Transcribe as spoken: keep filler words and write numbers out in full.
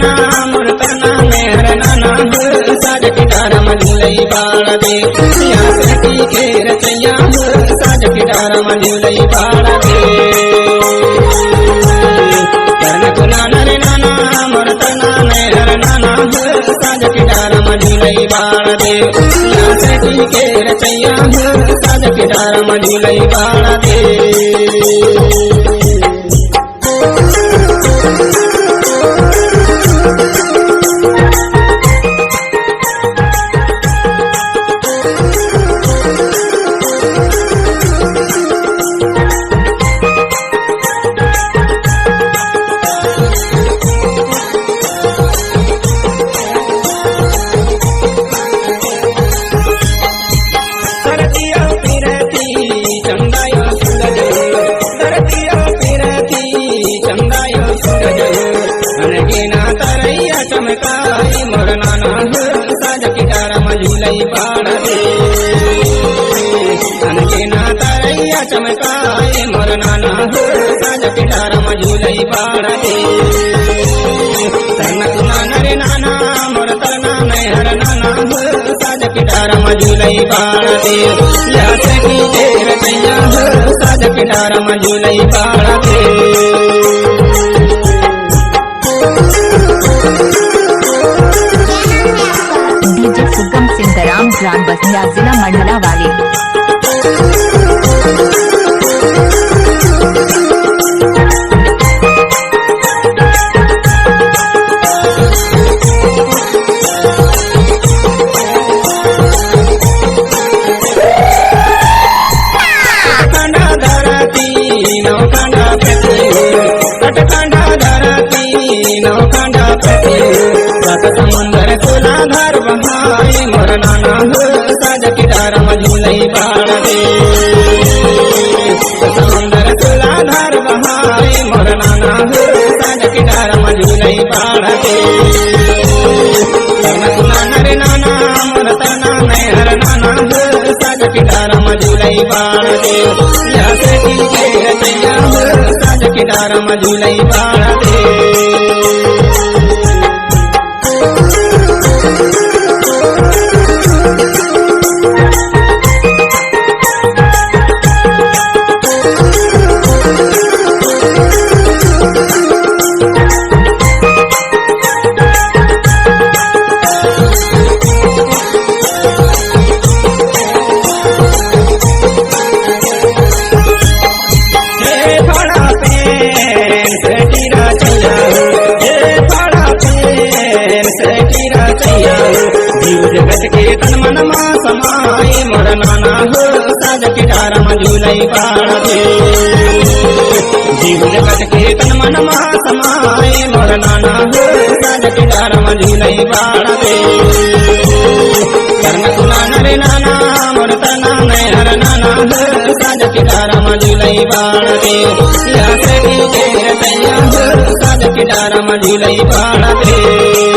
मोर तरना नैहर नाना हो, साज के डारा म झूलई बाड़ा दे। या सखी के रचैया हो, साज के डारा म झूलई बाड़ा दे। करन कुलान रे नाना, मोर तरना नैहर नाना हो, साज के डारा म झूलई बाड़ा दे। या सखी के रचैया हो, साज के डारा म झूलई बाड़ा दे। धरतिया पिरती चंदायो सूरज, धरतिया पिरती चंदायो सूरज, अनगेना तरैया चमकाई मोर नाना हो, साज के डारा म झूलई बाड़ा दे। अनगेना तरैया चमकाई मोर नाना हो, साज के डारा म झूलई बाड़ा दे। तरना कुलान रे नाना, मोर तरना नैहर नाना हो, साज के डारा म झूलई बाड़ा दे। या सखी के रचैया हो, साज के डारा म झूलई बाड़ा दे। डीजे सुगम सिंह राम ग्राम बसिया जिला मंडला वाले। कांडा धरती नौ कांडा पृथ्वी, कटकांडा धरती नौ कांडा पृथ्वी, सात समुंदर तुला धार बहाई मोर नाना हो, साज के डारा म झूलई बाड़ा दे। समुंदर तुला धार बहाई मोर नाना हो, साज के डारा म झूलई बाड़ा दे। करन कुलान रे नाना, मोर तरना नैहर नाना हो, साज के डारा म झूलई बाड़ा दे। या सखी के रचैया हो, साज के डारा म झूलई बाड़ा दे। हे बड़ा प्रेम से गिरा चैया हो, हे बड़ा प्रेम से गिरा चैया हो, जीव जगत के तन मन मा समाए मोर नाना हो, साज के डारा म झूलई बाड़ा दे। जीव जगत के तन मन मा समाए मोर नाना हो, साज के डारा म झूलई बाड़ा दे। करन कुलान रे नाना, मोर तरना नैहर नाना हो, साज के डारा म झूलई बाड़ा दे। या सखी के रचैया हो, साज के डारा म झूलई बाड़ा दे।